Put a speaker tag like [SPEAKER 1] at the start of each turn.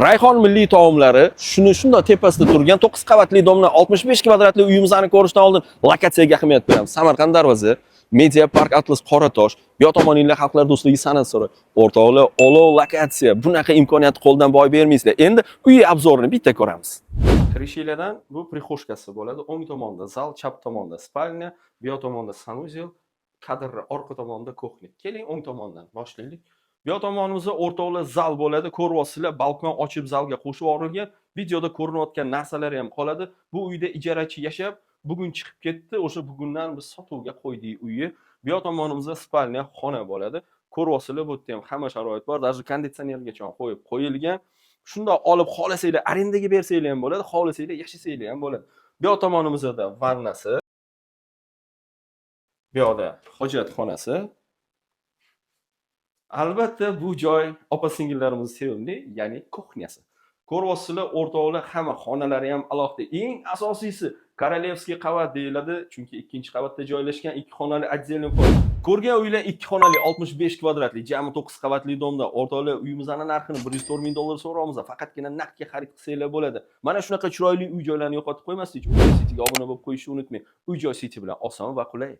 [SPEAKER 1] Rayhon milliy taomlari shuni shundoq tepasida turgan 9 qavatli дом dan 65 kvadratli uyimizni ko'rishdan oldin lokatsiyaga ahamiyat beramiz. Samarqand Darvoza, Media Park Atlas Qoratosh, bu yoq tomoninglar Xalqlar do'stligi san'at saroyi. O'rtoqlar, olov lokatsiya. Bunaqa imkoniyatni qo'ldan boy bermaysizlar. Endi uy обзор ini bitta ko'ramiz. Kirishinglardan bu прихожка si bo'ladi. O'ng tomonda zal, chap tomonda спальня, bu yoq tomonda санузел, kadrni orqa tomonda кухня. Keling, o'ng tomondan boshlaylik. Bu yoq tomonimizda, o'rtoqlar, zal bo'ladi. Ko'ryapsizlar, balkon ochib zalga qo'shib yuborilgan. Videoda ko'rinayotgan narsalar ham qoladi. Bu uyda ijarachi yashab, bugun chiqib ketdi. O'sha bugundan biz sotuvga qo'ydik uyni. Bu yoq tomonimizda спальня xona bo'ladi. Ko'ryapsizlar, bu yerda ham hamma sharoit bor. Даже konditsionergacha qo'yib qo'yilgan. Shundoq olib, xohlasanglar arendaga bersanglar ham bo'ladi, xohlasanglar yashasanglar ham bo'ladi. Bu yoq tomonimizda vannasi. Bu yoqda hojatxonasi. Albatta, bu joy opa singillarimiz sevimli, ya'ni кухня si. Ko'ryapsizlar, o'rtoqlar, hamma xonalari ham alohida. Eng asosiysi, королевский qavat deyiladi, chunki ikkinchi qavatda joylashgan ikki xonali отдельный вход. Ko'rgan uylar ikki xonali 65 kvadratli, jami 9 qavatli дом da. O'rtoqlar, uyimizni narxini 104 ming dollar so'rayapmiz. Faqatgina naqdga xarid qilsanglar bo'ladi. Mana shunaqa chiroyli uy joylarni yo'qotib qo'ymaslik uchun Uy Joy Cityga obuna bo'lib qo'yishni unutmang. Uy Joy City bilan oson va qulay.